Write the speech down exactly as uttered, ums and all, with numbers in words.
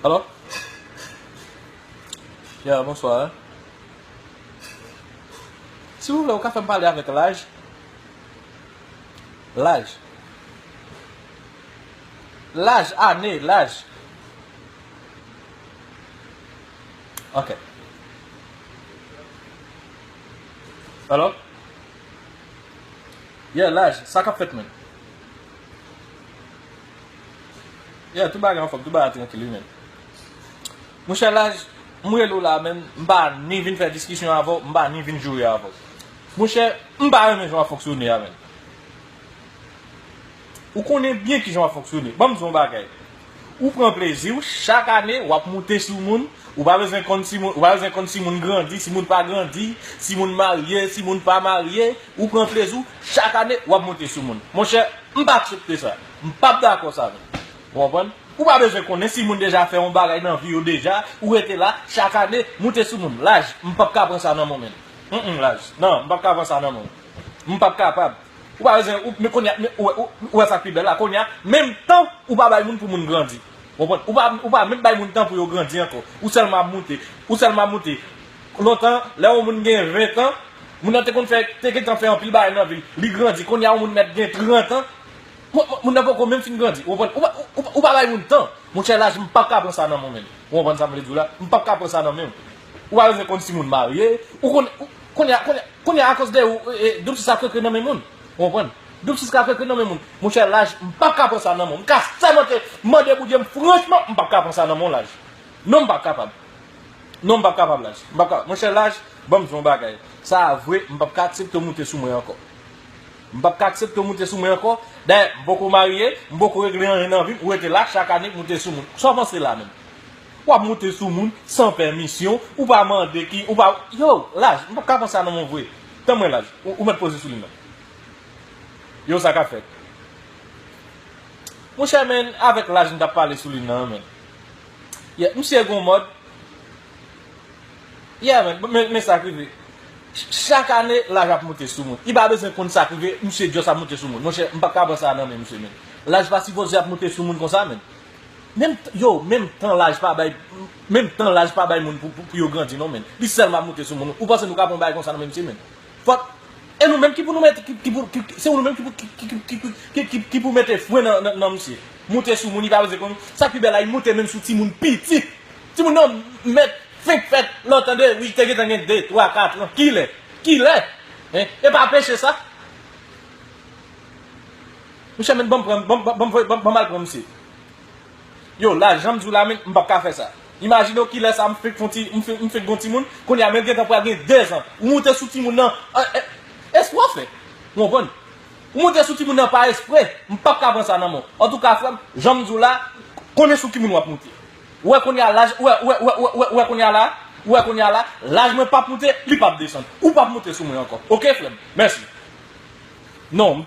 Alo? Ya, bonswa. Silvouplè, ou ka fè m pale avèk Laj? Laj. Laj, ane, Laj. Ok. Alo? Yeah, Laj, sa k ap fèt, menn? Yeah, tout bagay anfòm, tout bagay trankil, wi, menn. Monchè Laj, m rele w la, menn, m pa ni vin fè diskisyon avè w, m pa ni vin joure avè w. Monchè, m pa renmen jan w ap fonksyone a, menn. Ou konnen byen kijan w ap fonksyone. Ban m di w yon bagay. Ou pran plezi w, chak ane, w ap moute sou moun. Ou pa bezwen konn si moun, ou pa bezwen konn si moun grandi, si moun pa grandi, si moun marye, si moun pa marye. Ou pran plezi w, chak ane, w ap moute sou moun. Monchè, m pa aksepte sa. M p ap dakò sa, menn. Ou konprann? Ou pa bezwen konnen si moun deja fè yon bagay nan vi yo deja, ou rete la, chak ane, moute sou moun. Laj, m p ap ka pran sa nan men w, menn. Mm, mm, Laj. Non, m p ap ka pran sa nan men w. M p ap kapab. Ou pa bezwen, ou, men kounye a, men, ou, ou, ou wè sa k pi bèl la, kounye a, menm tan, ou pa bay moun pou moun grandi. Ou konprann? Ou pa, ou pa menm bay moun tan pou yo grandi ankò. Ou sèlman ap moute. Ou sèlman ap moute. Lontan, lè yon moun gen ven tan, moun nan te konn fè, te gentan fè anpil bagay nan vi l. Li grandi. Kounye a, yon moun mèt gen trant an, moun, moun, moun nan poko menm fin grandi. Ou konprann? Ou pa, ou, ou, ou pa bay moun tan. Monchè Laj, m p ap ka pran sa nan men w, menn. Ou konprann sa m vle di w la? M p ap ka pran sa nan men w. Ou pa bezwen konn si moun marye. Ou konn, ou, kounye a, kounye a, kounye a, akoz de ou, e, e, Doub Sis ka krekre nan men moun. Ou konprann? Doub Sis ka krekre nan men moun. Monchè Laj, m p ap ka pran sa nan men w. M ka sèmante, mande Bondye m franchman, m p ap ka pran sa nan men w, Laj. Non, m p ap kapab. Non, m p ap kapab, Laj. M p ap kapab. Monchè Laj, ban m di w yon bagay. Sa a vre, m p ap ka aksepte w moute sou mwen ankò. M p ap ka aksepte w moute sou mwen ankò. Dayè, m poko marye, m poko regle anyen nan vi m, ou rete la, chak ane, moute sou moun. Sa w panse la menm? W ap moute sou moun san pèmisyon, ou pa mande ki, ou pa, yo, Laj, m p ap ka pran sa nan men w vre. Tann mwen, Laj, ou, ou mèt poze sou li menm. Yo, sa k ap fèt? Monchè, menn, avèk Laj m t ap pale sou li nan, menn. Yeah, misye gon mòd. Yeah, menn, men, men sa k rive. Ch-, chak ane, Laj ap moute sou moun. Li pa bezwen konn sa k rive, misye just ap moute sou moun. Monchè, m p ap ka pran sa nan men misye, menn. Laj pa sipoze ap moute sou moun konsa, menn. Menm t-, yo, menm tan Laj pa bay, menm tan Laj pa bay moun pou, pou, pou yo grandi, non, menn. Li sèlman ap moute sou moun. Ou panse nou ka pran bagay konsa nan men misye, menn? Fòk, e nou menm ki pou nou mete, ki, ki pou, ki, ki, se nou menm ki pou, ki, ki, ki pou mete fren nan, nan, nan misye. Moute sou moun, li pa bezwen konn. Sa k pi bèl la, li moute menm sou timoun piti. Timoun nan mèt fenk fèt, lè w tande, wi, te gentan gen de, twa, kat an. Kilè? Kilè? Hein? E pa peche sa? Monchè, menn, ban m pran, ban, ban, ban, ban, ban m al pran misye. Yo, Laj, jan m di w la, menn, m p ap ka fè sa. Imajine w kilè sa m fenk fè yon ti, m fenk, m fenk gon timoun, kounye a menm gentan pral gen de zan. Ou moute sou timoun nan, e, e, espre w fè. Ou konprann? Ou moute sou timoun nan pa espre. M p ap ka pran sa nan men w. Antouka, frè m, jan m di w la, konnen sou ki moun w ap moute. Ou wè kounye a Laj, ou wè, ou wè, ou wè, ou wè, ou wè kounye a la, ou wè kounye a la, Laj mwen p ap moute, li p ap desann. Ou p ap moute sou mwen ankò. Oke, frè m? Mèsi. Non,